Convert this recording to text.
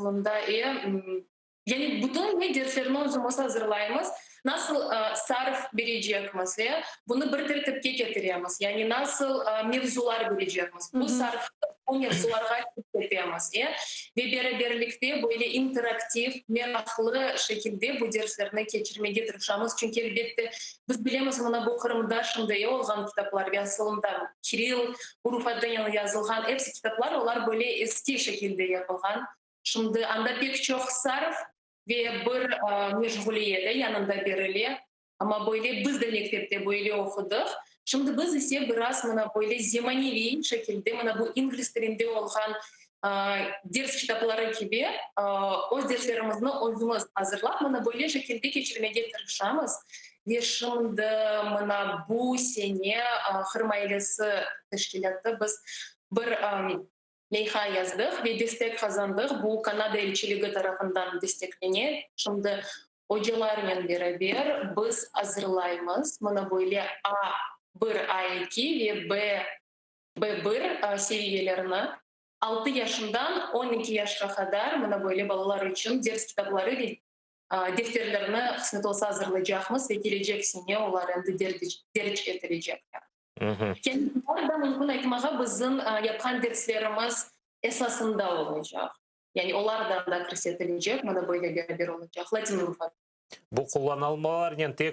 asılında yani bütün derslerni özümiz azırlaymız. Nasıl sarf berecekmiz, bunı bir tertipke ketiremiz. Yani nasıl mevzular berecekmiz. Bu sarf, bu mevzularğa kirsetemiz. Ve beraberlikte böyle interaktiv, meraqlı şekilde bu derslerni keçirmege tırışamız. Çünki, elbette, biz bilemiz, mına bu Qırımda şimdi olğan kitaplar ve asılında kirill urufatnen yazılğan episi kitaplar, olar böyle eski şekilde yapılğan. Şimdi anda pek çoq sarf ve bir meşğuliyet yanında berile. Amma böyle biz de mektepte böyle oqudıq. Şimdi biz ise biraz mına böyle zemaneviy şekilde, mına bu ingliz tilinde olğan ders kitapları kibi öz derslerimizni özümiz azırlap, mına böyle şekilde keçirmege tırışamız. Ve şimdi mına bu sene Qırım ailesi teşkilâtı biz bir leyha yazdıq ve destek qazandıq. Bu Kanada elçiligi tarafından desteklene. Şimdi ocalarnen beraber biz azırlaymız mına böyle A1, A2 ve B1 seviyelerini, 6 yaşından 12 yaşqa qadar mına böyle balalar içün ders kitapları ve defterlerini qısmet olsa azırlaycaqmız ve kelecek sene olar endi derc etilecekler. Yani bular da, mümkün aytmağa, bizim yapqan derslerimiz esasında olacaq. Yani olar da anda kirsetilecek, mına böyle beraber olacaq. Latin urufatı. Bu qullanılmalarnen tek